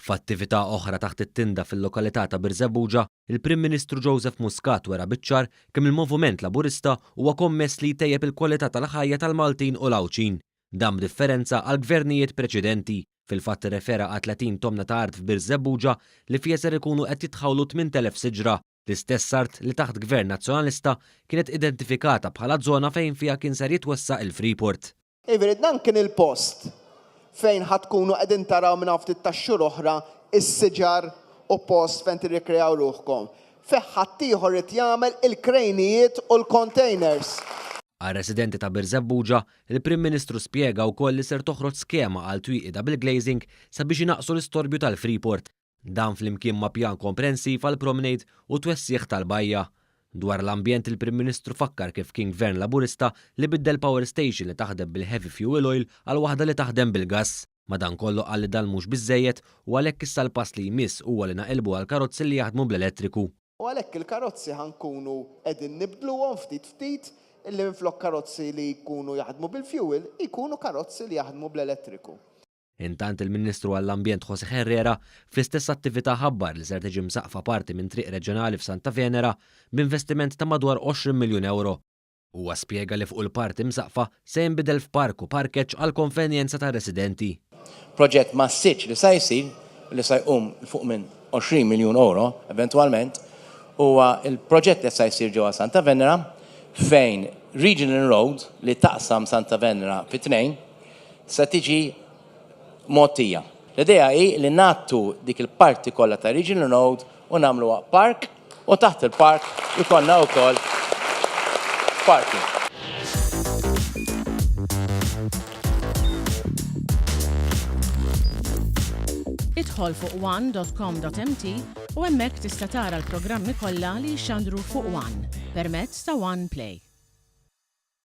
F'attività oħra taħt it-tinda fil-lokalità ta' Birżebbuġa, il-Prim Ministru Joseph Muscat wera biċ-ċar kemm il-Moviment Laburista huwa kommess li jtejjeb il-kwalità tal-ħajja tal-Maltin u l-Għawdxin. Dan b'differenza għall-gvernijiet preċedenti. Fil-fatt irrefera għat-30 tomna ta' art f'Birżebbuġa li fiha ser ikunu qed jitħawlu 8,000 siġra, l-istess art li taħt Gvern Nazzjonalista kienet identifikata bħala zona fejn fiha kien ser jitwessa' il-Freeport. Jiġifieri dan kien il-post fejn ħa tkunu qegħdin taraw minn hawn ftit tax-xhur oħra s-siġar u post fejn tirrikreaw ruħkom. Fih ħaddieħor irid jagħmel il-krejnijiet u l-containers. Għar-residenti ta' Birżebbuġa, il-Prim Ministru spjega wkoll li ser toħroġ skema għal twieqi double glazing sabiex inaqqsu l-istorbju tal-Freeport. Dan flimkien ma' pjan komprensiv għall-promenade u twessigħ tal-bajja. Dwar l-ambjent il-Prim Ministru fakkar kif kien Gvern Laburista li biddel power station li taħdem bil-heavy fuel oil għal waħda li taħdem bil-gass. Madankollu qal li dan mhux biżżejjed u għalhekk issa l-pass li jmiss huwa li naqilbu għal karozzi li jaħdmu bl-elettriku. U għalhekk il-karozzi ħa nkunu qegħdin nibdluhom ftit ftit illi minflok karozzi li jkunu jaħdmu bil-fuel jkunu karozzi li jaħdmu bl-elettriku. Intant il-Ministru għall-Ambjent José Herrera fl-istess attività ħabbar li ser tiġi msaqqfa parti minn triq reġjonali f'Santa Venera b'investiment ta' madwar 20 miljun ewro. Huwa spjega li fuq il-parti msaqqfa se jinbidel f'park u parkeġġ għall-konvenjenza tar-residenti. Proġett massiċċ li sa jsir, li sa jqum 'l fuq minn 20 miljun ewro eventwalment, huwa l-proġett li sa jsir ġewwa Santa Venera fejn Regional Road li taqsam Santa Venera fi tnejn se tiġi mgħottija. L-idea hi li ngħattu dik il-parti kollha ta' Regional Road u nagħmluha park u taħt il-park ikollna wkoll parking. Idħol fuq one.com.mt u hemmhekk tista' tara l-programmi kollha li jixxandru fuq One permezz ta' One Play.